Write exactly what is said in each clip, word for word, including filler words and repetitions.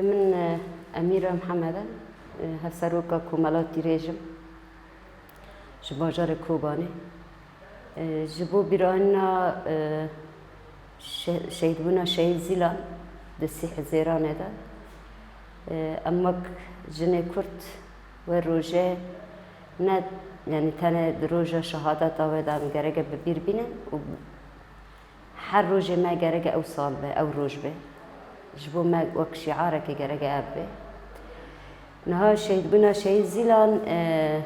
Min e, Emîra Mihemed e, e, hevseroka Komela Tîrêj im, ji bajarê Kobanê. E, ji bo bîranîna e, şe-, şehîdbûna Şehîd Zîlan di sî Hizêranê de, e, em wek jinê Kurd wê rojê ne, yanî tenê di roja şehadeta wê de em gereke bi bîr bînin û her rojê me gereke ew sal be, ew roj be. Ji bo me wek şiarekê gereke ev be. Niha şehîdbûna Şehîd Zîlan, e,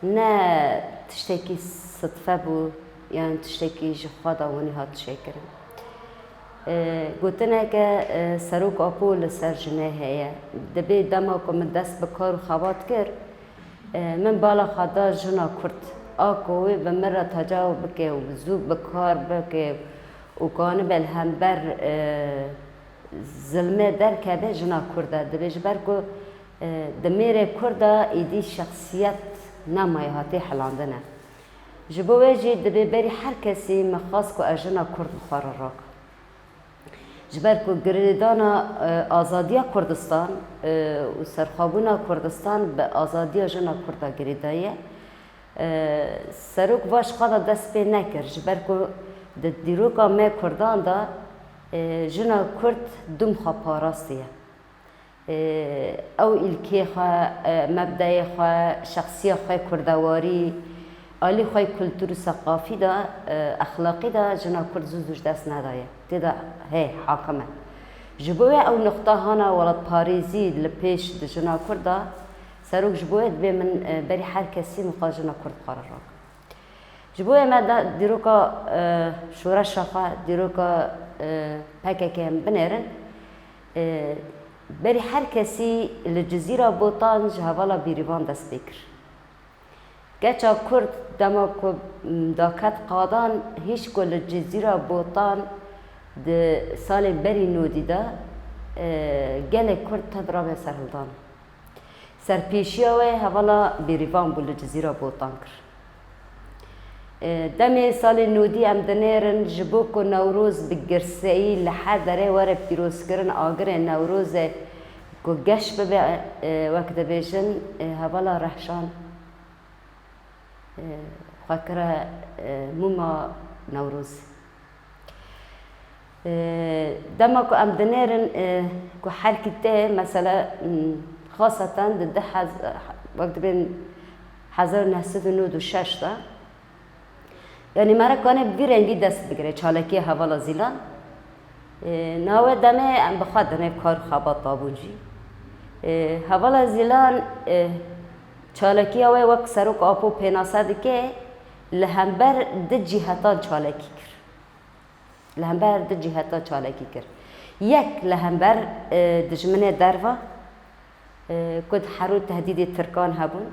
ne tiştekî sidfe bû, yan tiştekî ji xwe de wenî hat çêkirin. E, gotineke, e, Serok Apo li ser jinê heye. Dibê dema ku min dest bi kar û xebat kir, e, min bala xwe da jina Kurd. A ku wê bi min re tecaw bike û zû bi kar bike û kanibe li hember, e, zilmê derkeve jina Kurd e. Dibê ji ber ku, e, di mêrê Kurd de êdî şexsiyet nemaye, hatê hilandine. Ji bo wê jî dibê berî her kesî min xwest ku ez jina Kurd bi xwe re rakim. Ji ber ku girêdana, e, azadiya Kurdistan, e, û serxwebûna Kurdistan bi azadiya jina Kurd de girêdayî ye. E, Serok va ji xwe de dest pê nekir, ji ber ku di dîroka me Kurdan de, e, jina Kurd dûm xwe parastiye. E, ew îlkê xwe, e, mebdeyê xwe, şexsiya xwe kurdewarî, alî xwe kultur û seqafî de, e, exlaqî de jina Kurd zû zû ji dest nedaye. Tê de hê hakim e. Ji bo wê ew nuqta hana welatparêzî li pêş di jina Kurd de, Serok ji bo wê dibê min, e, berî her kesî min xwe jina Kurd xwe re rak. Ji bo wê me de dîroka, e, şoreşa xwe, dîroka, e, P K K em binêrin. E, berî her kesî li Cizîra Botan ji hevala Bêrîvan dest pê kir. Keça Kurd dema ku, m, daket qadan, hîç ku li Cizîra Botan di salên berî nodî de, e, gelek Kurd tev rabin serhildan. Serpêşiya wê hevala Bêrîvan bû li Cizîra Botan kir. E, demê salê nodî em dinêrin, ji bo ku Newroz bi girseyî li her derê were pîrozkirin, agirê Newrozê ku geş bibe, e, wek dibêjin, e, hevala Rehşan, e, xwe kire, e, mûma Newrozê. E, dema ku em dinêrin, e, ku herkî tê, mesela, m, xaseten di du hez-, wek dibên hezar û neh sed û nod û şeş de, yanî mere kanê bi vî rengî dest bigire, çalakiyê hevala Zîlan. E, niha wê demê em bi xwe dinê kar û xebat dabûn jî. E, hevala Zîlan, e, çalakiya wê wek Serok Apo pênase dike, li hember du cîhetan çalakî kir. Li hember du cîheta çalakî kir. Yek li hember, e, dijminê derva, e, ku di her û tehdîdê Tirkan hebûn,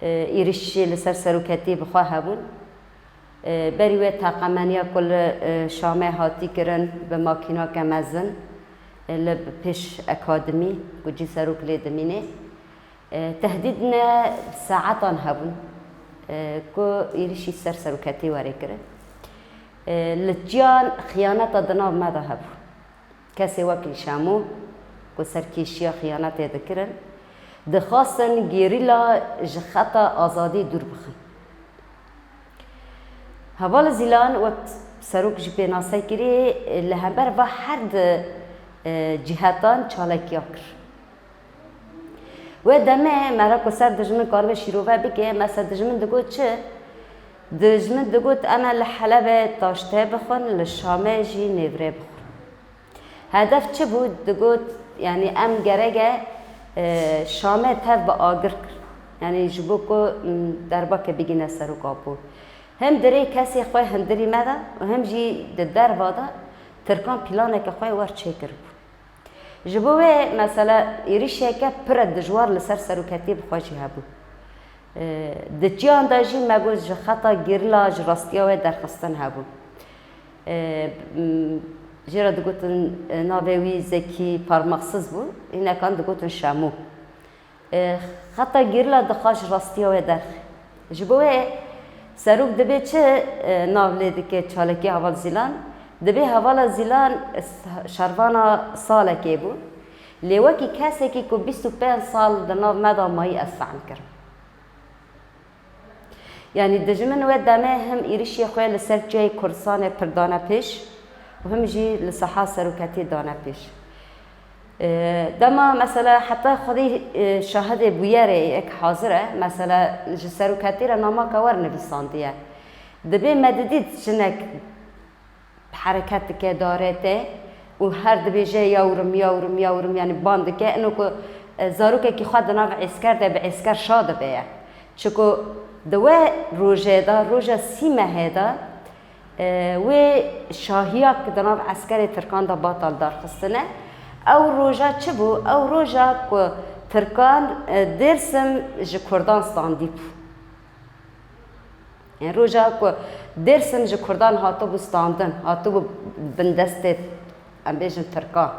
e, êrişê li ser seroketiyê bi xwe hebûn. E, berî wê teqemeniya ku li, e, Şamê hatî kirin bi makînake mezin, e, li pêş akademî ku cî serok lê dimînê. E, tehdîd ne saetan hebûn, e, ku êrişî ser seroketî were kirin. E, li çiyan xiyaneta di nav me de hebû. Kesê wekî Şemo ku serkêşiya xiyanetê dikirin, dixwastin gerîla ji xeta azadî dûr bixin. Heval Zîlan wek serok jî pênase kirî, li hember va her di, e, cîhetan çalakiya kir. Wê demê mere ku ser dijmin karibe şîrove bike, mesela dijmin digot çi? Dijmin digot, em ê li Helebê taştê bixwin, li Şamê jî nêvrê bixwin. Hedef çi bû? Digot, yanî em gerek e, e, Şamê tev bi agir kir. Yanî ji bo ku, m, derbake bigîne Serok Apo. Hem di rê kesê xwe hundirî me de û hem jî di derva de Tirkan planeke xwe wer çêkiribû. Ji bo wê mesela êrişeke pire dijwar li ser seroketiyê bi xwe jî hebû. E, di çiyan de jî me got ji xeta gerîla ji rastiya wê derxistin hebû. E, m, jê re digotin, e, navê wî Zekî Parmaksiz bû, hînekan digotin Şemo. E, xeta gerîla dixwest ji rastiya wê derxe. Ji bo wê serok dibê çi, e, nav lê dike çalakî heval Zîlan? Dibê hevala Zîlan, e, şervana salekê bû. Lê wekî kesekî ku bîst û pênc sal di nav me de mayî ez fehm kirim. Yanî dijmin wê demê him êrişê xwe li ser çiyayê Kurdistanê pir dane pêş û him jî li saha seroketiyê dane pêş. E, dema mesela heta xwedî, e, şahidê bûyerê yek hazir e, mesela ji seroketî re namaka wer nivîsandiye. Dibê me didît jinek hereket dike, dare te û her dibêje yawrim, yawrim, yawrim, yanî ban dike, ino ku, e, zarokekî xwe di nav êsker de bi êsker şa dibe ye. Çiku di we rojê de, roja sî mehê de, e, wê şahiya ki di nav eskerê Tirkan de batal darxistine. Ew roja çi bû? Ew roja ku Tirkan, e, Dêrsim ji Kurdan standî bû. Yanî roja ku Dêrsim ji Kurdan hatibû standin, hatibû bindestê, em bêjin, Tirkan.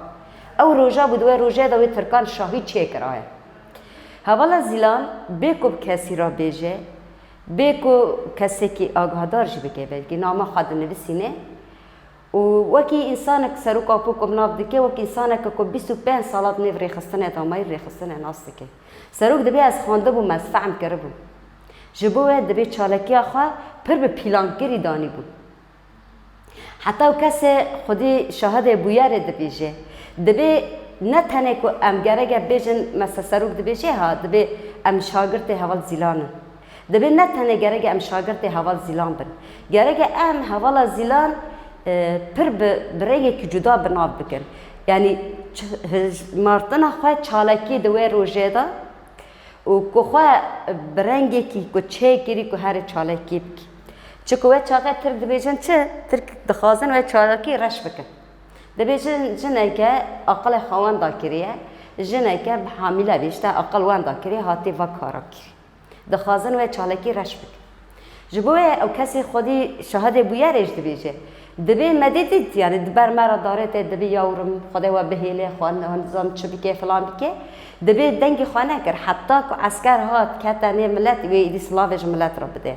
Ew roja bû, di wê rojê de wê Tirkan şahî çêkiraye. Hevala Zîlan bê ku bi kesî re bêje, bê ku kesekî agahdar jî bike, belkî nama xwe dinivîsîne, û wekî însanek Serok Apo ku bi nav dike, wekî însaneke ku bîst û pênc sala di nêv rêxistinê de mayî, rêxistinê nas dike. Serok dibê ez xwendibûm, ez fehm kiribûm. Ji bo wê dibê çalekiya xwe pir bi pîlankirî danîbû. Heta ew kesê xwedî şahidê bûyerê dibêje. Dibê ne tenê ku em gereke bêjin, mesela Serok dibêje ha, dibê em şagirtê Heval Zîlan in. Dibê ne tenê gereke em şagirtê Heval Zîlan bin. Gereke em Hevala Zîlan, e, pir bi, bi rengekî cuda bi nav bikin. Yanî ç-, hijmartina xwe çalakî di wê rojê de û ku xwe bi rengekî ku çêkirî ku herê çalakî bikî. Çiku wê çaxê Tirk dibêjin çi? Tirk dixwazin wê çalakî reş bikin. Dibêjin jineke aqilê xwe wenda kiriye, jineke bi hamîle bî, işte aqil wenda kiriye, hatî va kara kirî. Dixwazin wê çalakî reş bikin. Ji bo wê ew kesê xwedî şahidê bûyerê jî dibêje. Dibê me dê dît, yanî di ber me re darê te dibê yawrim, Xwedê we bihêle, xwe nizam çi bike, filan bike. Dibê dengê xwe nekir. Heta ku esker hat, kete nê milet, wê êdî silavê ji milet re bide.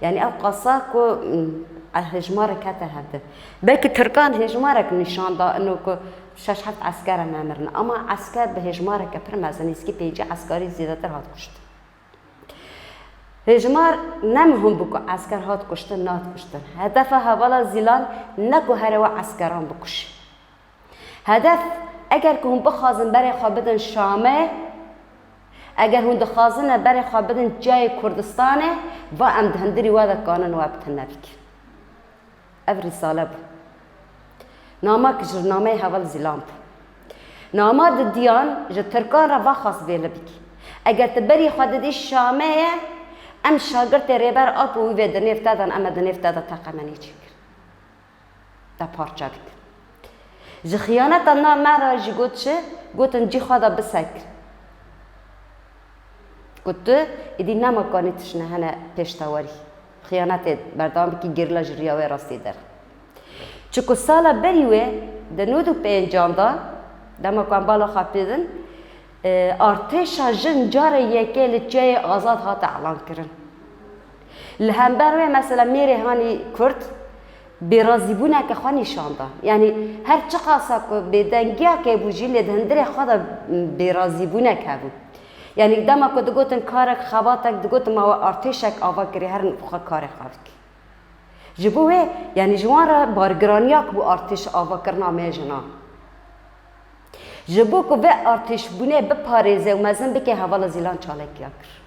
Yanî ew qasa ku, mm, hejmarek kete hevdin. Belkî Tirkan hejmarek nîşan da, ino ku şeş heft esker e nemirin. Ama esker bi hejmareke pir mezin, nêzîkî pêncî eskarî zêdetir hat kuştin. Hejmar ne muhim bû ku esker hat kuştin, nehat kuştin. Hedefa hevala Zîlan ne ku here we eskeran bikuşe. Hedef, eger ku hûn bixwazin berê xwe bidin Şamê, eger hûn dixwazine berê xwe bidin çiyayê Kurdistanê, va em di hundirî we de kanin we bi tune bikin. Ev rîsale bû. Namak ji nameyê Heval Zîlan bû. Nama didiyan ji Tirkan re va xwest vêli bikî. Eger tu berî xwe didî Şamê ye, em şagirtê Rêber Apo wî vê di nêv te de, em ê di nêv te de teqemenî çêkin. Te parçe bikin. Ji xiyaneta na me re jî got çi? Gotin cî xwe de bisekir. Ku tu êdî nemakanî tiştine hene pêş te werî. Xiyanetê berdewam bikî, gerîla ji riya wê rastî der. Çiku sala berî wê di nod û pêncan de, dema ku em bala xwe pê din, e, artêşa jin carê yekê li çiyayê Azad hate elan kirin. Li hember wê mesela mêrê hanî Kurd bêrazîbûneke xwe nîşan da. Yanî her çiqasa ku bêdengiyeke bû jî lê di hundirê xwe de bêrazîbûnek hebû. Yanî dema ku digotin karek, xebatek, digotin ma we artêşek ava kiriye, herin xwe karê xwe bike. Ji bo wê, yanî ji wan re bargiraniya ku bû artêş ava kirina me jinan. Ji bo ku vê artêşbûnê biparêze û mezin bike, hevala Zîlan çalekiya kir.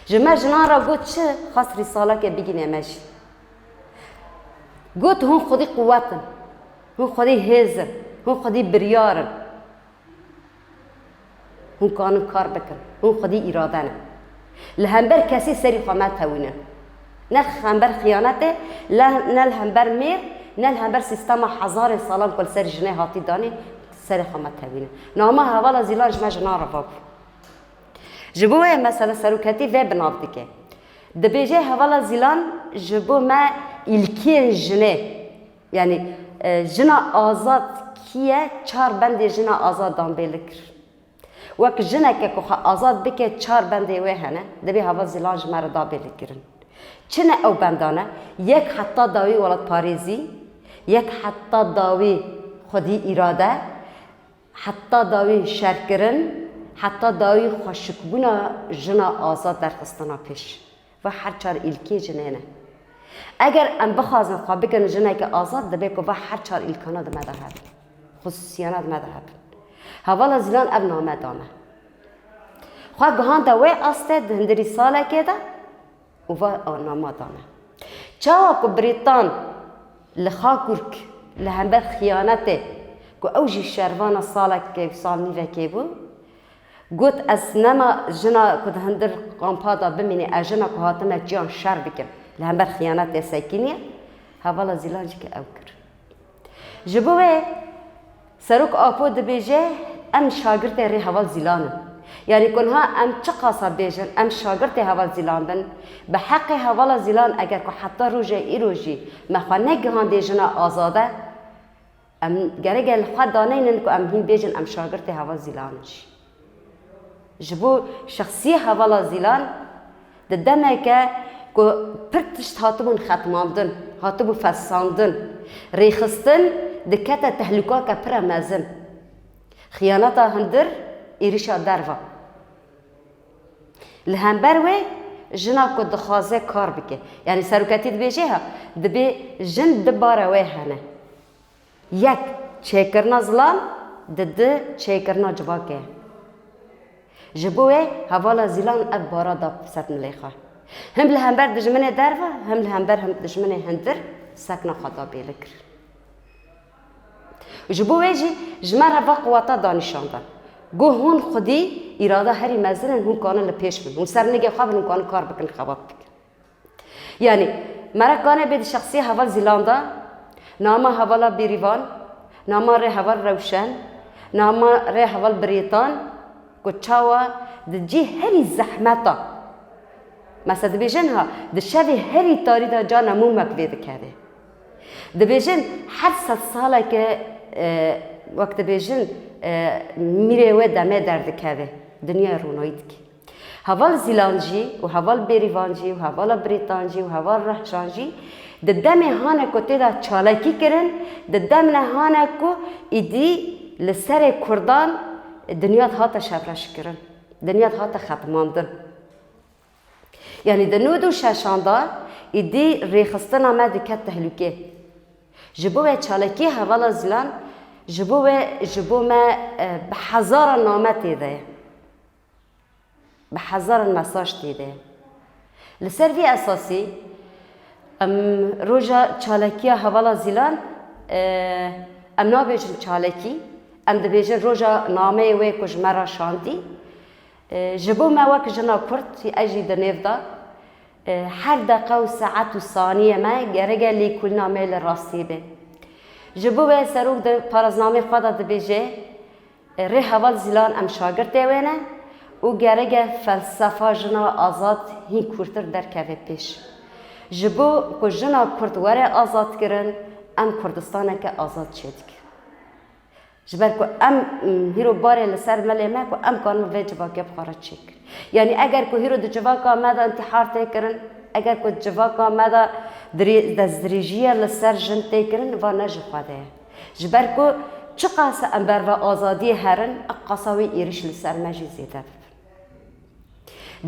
Ji me jinan re got çi? Xwest rîsaleke bigîne me jî. Got hûn xwedî quwet in, hûn xwedî hêz in, hûn xwedî biryar in. Hûn kanin kar bikin. Hûn xwedî îrade ne. Li hember kesî serî xwe me tewînin. Ne li hember xiyanetê, le, ne li hember mêr, ne li hember sîstema hezarê salan ku li ser jinê hatî danî, serê xwe me tewînin. Nama hevala Zîlan ji me jinan re va bû. Ji bo wê mesela seroketî vê bi nav dike. Dibêje hevala Zîlan ji bo me îlkiyên jinê. Yanî, e, jina azad kî ye, çar bendê jina azad dan bê li kir. Wek jineke ku xwe azad bike, çar bendê wê hene, dibê heval Zîlan ji me re da bê li kirin. Çi ne ew bendane? Yek heta dawî welatparêzî, yek heta dawî xwedî îrade, Heta dawî şerkirin, heta dawî xweşikbûna jina azad derxistina pêş. Va her çar îlkê jinê ne. Eger em bixwazin xwe bikin jineke azad, dibe ku va her çar îlkana di me de hebin. Xusûsiyana di me de hebin. Hevala Zîlan ev name da me. Xwe gihanda wê astê di hundirî salekê de û va nama da me. Çawa ku Brîtan li Xakurk li hember xiyanetê ku ew jî şervana salekê û salnîvekê bû, got, ez nema jina ku di hundir kampa de bimînê, ez jina ku hatime çiyan şer bikim, li hember xiyanetê sekiniye, hevala Zîlan jî ki ew kir. Ji bo wê Serok Apo dibêje, em şagirtê Rêheval Zîlan in. Yanî ku niha em çiqasa bêjin, em şagirtê Heval Zîlan bin, bi heqê Hevala Zîlan eger ku heta roja îro jî me xwe negihandê jina azade, em gerek e li xwe daneynin ku em hîn bêjin em şagirtê Heval Zîlan in jî. Ji bo şexsiyê Hevala Zîlan di demeke ku pir tişt hatibûn xetmandin, hatibû fesandin, rêxistin dikete tehlûkake pire mezin. Xiyaneta hundir, êrişa derva. Li hember wê jina ku dixwaze kar bike. Yanî seroketî dibêje ha, dibê jin du bare wê hene. Yek, çêkirina zilam, di du, çêkirina civakê. Ji bo wê hevala Zîlan ev bara da ser milê xwe. Him li hember dijminê derve, him li hember him dijminê hundir sekna xwe da bêli kir. Ji bo wê jî ji me re va quweta da nîşan da. Got hûn xwedî îrada herî mezin in, hûn kanin li pêş bin. Hûn ser nigê xwe bin, hûn kanin kar bikin, xebat bikin. Yanî, me re kane bê di şexsiyê heval Zîlan de, nama hevala Bêrîvan, nama rê heval Rewşen, nama rê heval Birêtan, ku çawa di cî herî zehmeta, mesela dibêjin ha, di şevê herî tarî de carna mûmek vê dikeve. Dibêjin her sed saleke, e, wek dibêjin, e, mîrê wê demê derdikeve, dinya rûnayî dike. Heval Zîlan jî û heval Bêrîvan jî û hevala Birêtan jî û heval Rehşan jî di demê hane ku tê de çalakî kirin, di demê hane ku îdî li serê Kurdan dinya dihate şevreşkirin, dinya dihate xetmandin. Yanî di nod û şeşan de îdî rêxistina me diket tehlûkê. Ji bo wê çalakî hevala Zîlan, ji bo wê, ji bo me, e, bi hezara name tê de ye. Bi hezaran mesaj tê de. Li ser vî esasî, em roja çalakiya hevala Zîlan, e, em nabêjin çalakî, em dibêjin roja nameyê wê ku ji me re şandî. E, ji bo me wek jina Kurd, ez jî di nêv de, e, her deqe û saet û saniyê me gerek e lêkolîna me li rastî be. Ji bo wê serok di paraznamê xwe de dibêje, Rê heval Zîlan em şagirtê wê ne û gerek e felsefa jina azad hîn kûrtir derkeve pêş. Ji bo ku jina Kurd were azadkirin, em Kurdistaneke azad çêdikin. Ji ber ku em, m, hîro barê li ser milê me ku em karin vê civakê bi xwe re çêkin. Yanî eger ku hîro di civaka me de întîhar tê kirin, eger ku di civaka me de dirê-, destdirêjiye li ser jin tê kirin, va ne ji xwe de ye. Ji ber ku çiqas em berva azadiyê herin, eqasa wê êrîş li ser me jî zêde dibin.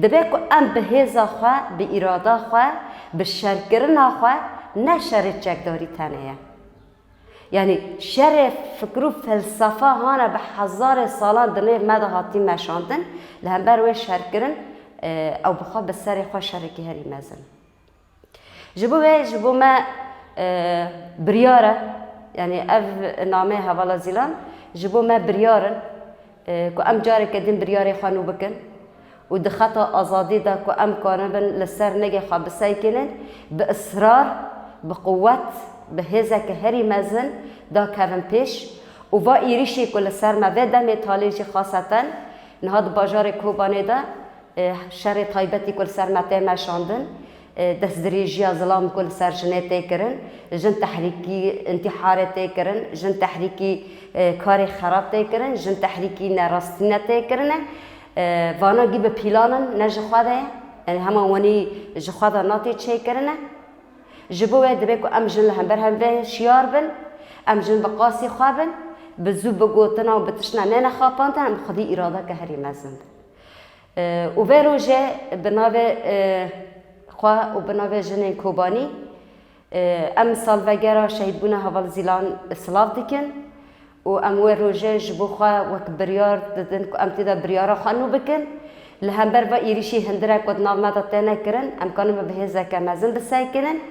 Dibe ku em bi hêza xwe, bi îrada xwe, bi şerkirina xwe, ne şerê çekdarî tenê ye. Yanî şerê fikir û felsefa hane bi hezarê salan di nêv me de hatî meşandin, li hember wê şerkirin, e, ew bi xwe bi serê xwe şerekî herî mezin. Ji bo wê, ji bo me, e, biryar e, yanî ev nameyê hevala Zîlan ji bo me biryar in, e, ku em careke din biryarê xwe nû bikin û di xeta azadî de ku em karibin li ser nigê xwe biseykînin, bi israr, bi quwet, bi hêzeke herî mezin dakevin pêş û va êrîşê ku li ser me vê demê talê jî xaseten niha di bajarê Kobanê de, e, şerê taybetî ku li ser me tê meşandin, e, destdirêjiya zilam ku li ser jinê tê kirin, jin tehrîkî întîharê tê kirin, jin tehrîkî, e, karê xerab tê kirin, jin tehrîkî nerastîne tê kirine. E, vana gî bi pîlan in, ne ji xwe de ye. Yanî hema wenî ji xwe de natê çêkirine. Ji bo wê dibe ku em jin li hember hev ve şiyar bin, em jin bi qasî xwe bin, Bi zû bi gotina û bi tiştine nene xapandin, em xwedî îradeke herî mezin. E, û vê rojê bi navê, e, xwe û bi navê jinên Kobanî, e, em salvegera şehîdbûna Heval Zîlan silav dikin û em wê rojê ji bo xwe wek biryar didin ku em tê de biryara xwe nû bikin. Li hember va êrîşî hundirek ku di nav me de têne kirin, em kanibin bi hêzeke mezin biseykinin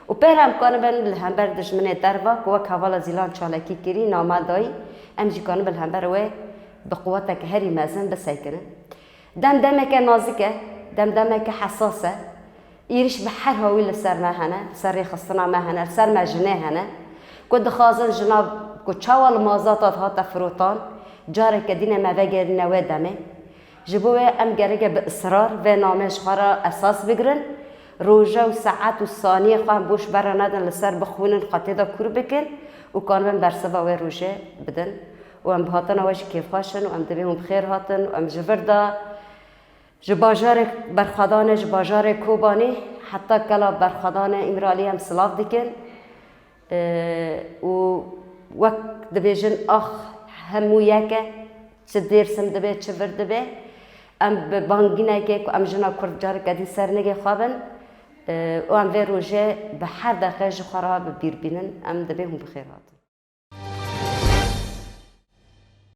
û pêre em kanibin li hember dijminê derva ku wek Hevala Zîlan çalakî kirî, name dayî, em jî kanibin li hember wê bi quwetek herî mezin biseykinin. Dem demeke nazik e, dem demeke hesas e. Êrîş bi her hawî li ser me hene, li ser rêxistina me hene, li ser me jinê hene. Ku dixwazin jina ku çawa li mazata dihate firotan, careke dîne me vegerîne wê demê. Ji bo wê em gereke bi israr vê namê ji xwe re esas bigirin. Roja û saet û saniyê xwe em boş bere nedin li ser bixwînin, xwe tê de kûr bikin û kanibin bersiva wê rojê bidin. Û em bi hatina we jî kêfxweş in û em dibê hûn bi xêr hatin û em ji vir de ji bajarê Berxwedanê, ji bajarê Kobanê heta kela Berxwedanê Îmraliyê em silav dikin. Û wek dibêjin, ax hemû yek e, çi Dêrsim dibe, çi vir dibe. Em bi bangînekê ku em jina Kurd careke dî ser nigê xwe bin, û em vê rojê bi her deqe ji xwe re bi bîr bînin, em dibê hûn bi xêr hatin.